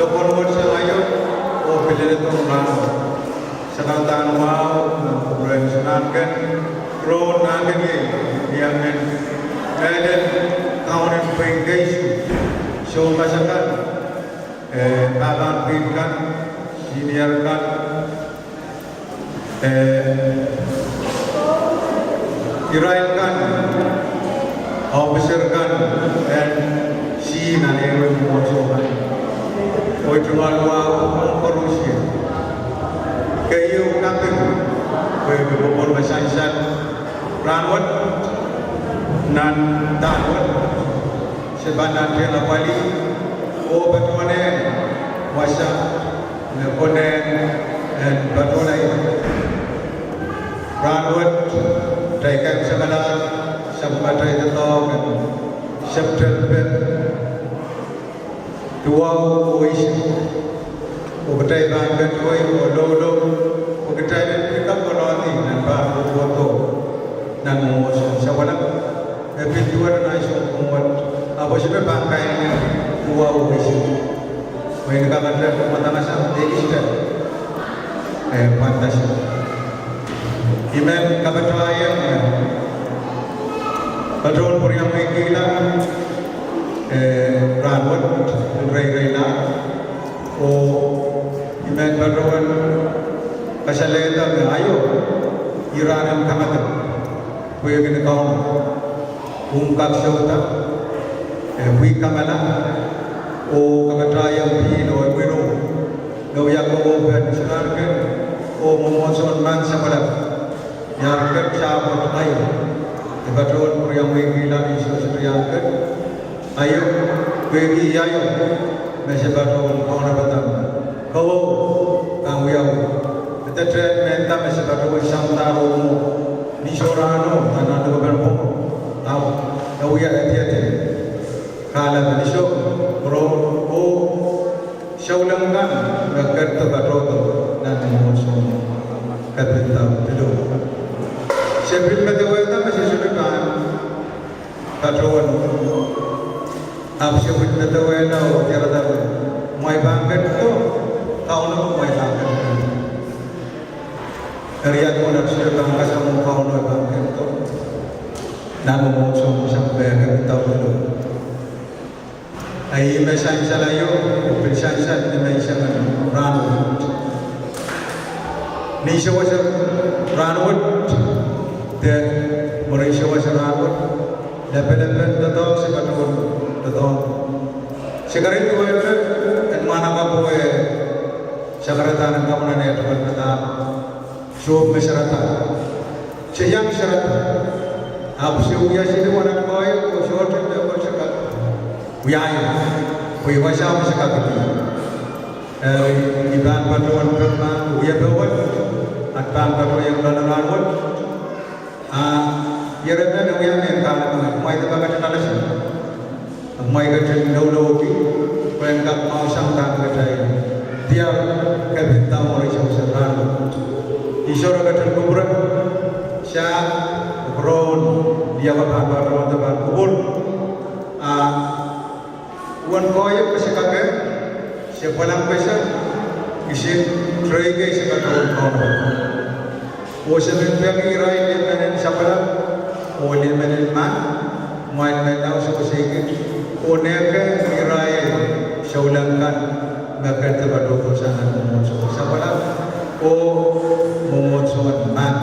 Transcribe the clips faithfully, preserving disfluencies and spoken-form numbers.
Sokono wet sang aio, oh pil leledohng rahn wet. Sakaradahn wahu, oh pil rehn Sohn Nahnken, Ron Nahnken iei, iangen mehlel kaun en pwein keisuh, sounpar akan, eh, pahpa pwihn kan, senior kan, eh, irail kan, officer kan, en senior nan ehu mwomwohdiso kan. Oh tungoal wahu ong koarusie. Keieu kaping, pwe ke pwopwon me sansal rahn wet, nan dahn wet, se pahn nan tehn apwalih, oh patohwan wasa, me konehng en patohlahr. Rahn wet, kitail kak sakala, sapwungatail doadoahk en September, duwau oh isuh. Oh kitail pahn ketido oh loulou, oh kitail en pil kak kolahdi nan pahn kohkohdo nan mwomwohdiso. Sapwellimomwi, e pil duwehte nan sounpwong wet, ahpw se pahn kainene duwau oh isuh. Mwein kakete, madamasang, ekiste. Eh, pwandase. I men kapatahieng, eh, patohwan pwuriamweikihla, eh, rahn wet, pil reireila, oh i men patohwan kasalehda me aio, ih rahn en kamadipw, pwehki ni Kauno. Ong kak souda, eh, pwihn kamala, oh kapatahieng pihl oh imwin oh, me wia kowe, pahn Sohn Nahnken, oh mwomwohdiso en Mahn Sapwellime. Iar ket sapwt aio, e patohwan pwuriamweikihla ni sohte iar ket aio, pwehki aio, me se patohwan kaunopada. Kowe, pahn wiawi. Edete me nda me se patohwan samwada oh mwo. Ni sohrahno, nan nan duwepen pwongo. Ahpw, e wia ediedi. Kahlap ni soh, ro, oh, souleng kan, me ketido patohdo, nan mwomwohdiso, Kapinda Pilo. Se pil medewehda me se sohte pahn patohwan. Ahpw se pil medewehla oh diarada me, mwein pahn ketido, Kauno mwein pahn ketido. Eri ahpw nan sohte pahn kasamwo Kauno pahn ketido. Nan mwomwohdiso sang me Kapinda Pilo. Ahi me sansal aio, pil sansal ni menseng en rahn wet. Ni sewese rahn wet, de mwurin sewese rahn wet, lepelepen doadoahk se patohwan doadoahk. Se karin duwehte en mwahnakapwo, eh, sakaradahn en kapwunod en tuwet me dahme. Sohp me serada. Se iang serada. Ahpw se wia sili wahnpoaron koahiek oh sohte pil kak wia ie. Pwe wasa me se kak wia. Eh, I pahn patohwan pil pahn wia pil wet. At pahn patohwan iang loale rahn wet. Ah, ire men e wia mehn kahlap me, mwein de pahn ketin alehdi. Mwein ketin loulouki, pwe en kak mwahusehnda kitail. Diar Kapinda mwurin sewese rahn wet. Ni sohte ketin kupwure, sang, kupwuren, ni ahpw pahn patohwan de pahn kupwur. Ah, uwen koahiek me se kak, se pwalang pesa, kisin treike se patohwan kaunopada. Oh se men peki irail lih men en sapwellime, oh lih men en mahn, mwail men lau sewese kit, oh nehke irail souleng kan, me ketido patohdo sang nan mwomwohdiso sapwellime, oh mwomwohdiso en mahn.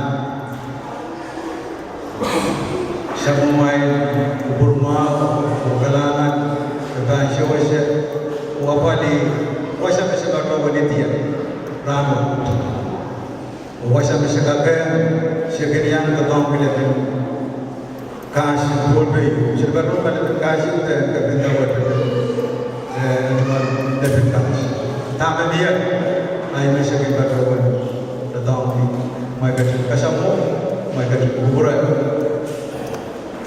Sapwellime, kupwur mwahu, oh kalahngan, me pahn sewese, oh apwalih, wasa me se patohwan idier, rahn wet. Oh wasa me se kak, se kin iang doadoahngki lepin kahs en Pohnpei, se patohwan lepin kahs en Pohnpei, eh, lepin kahs. Dahme mie, ahi me se kin patohwan doadoahngki, mwein ketin kasamwo, mwein ketin kupwure.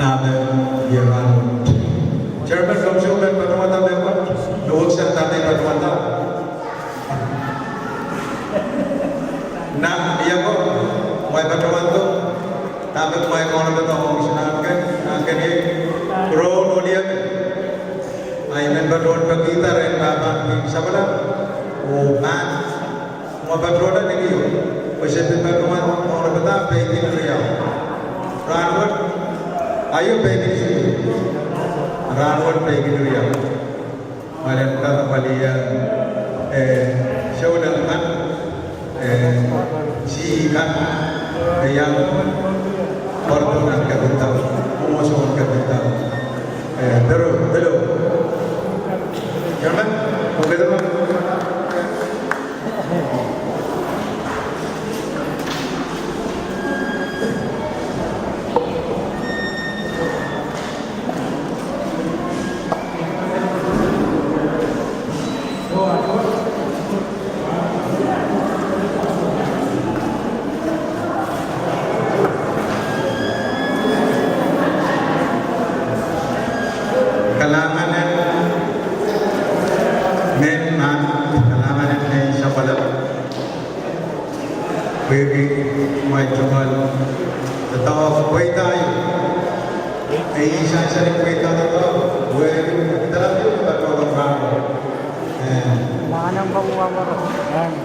Dahme mie rahn wet. Chairman, komw sou men patohwanda mehkot, me weksang dahme patohwanda. Nan mie ko, mwein patohwando, dahme mwein kaunopada ong Sohn Nahnken, Nahnken iei, Ron Oliek. Ahi men Tohn pekihda rehn pahpa en pwihn sapwellime oh mahn, mwo patohla nikio, pwe se pil patohwan mwohn lepida peikin riau. Rahnwet, aio peikin sukuhl. Rahnwet peikin riau. Malen kak pali, eh, eh, souleng kan, eh, si kan, eh, iang pwardo nan kapinda, mwohn soun kapinda. Eh, pero, hello. Chairman, okay, chairman. Kalahngan en mehn mahn, kalahngan en mehn sapwellime. Pwehki mwail tungoal doadoahk pweida ieu. Ei, sansal en pweida doadoahk, wehwehki dahme patohwan rahn. Eh. Mwahnamwei pahn wia moro. Eh.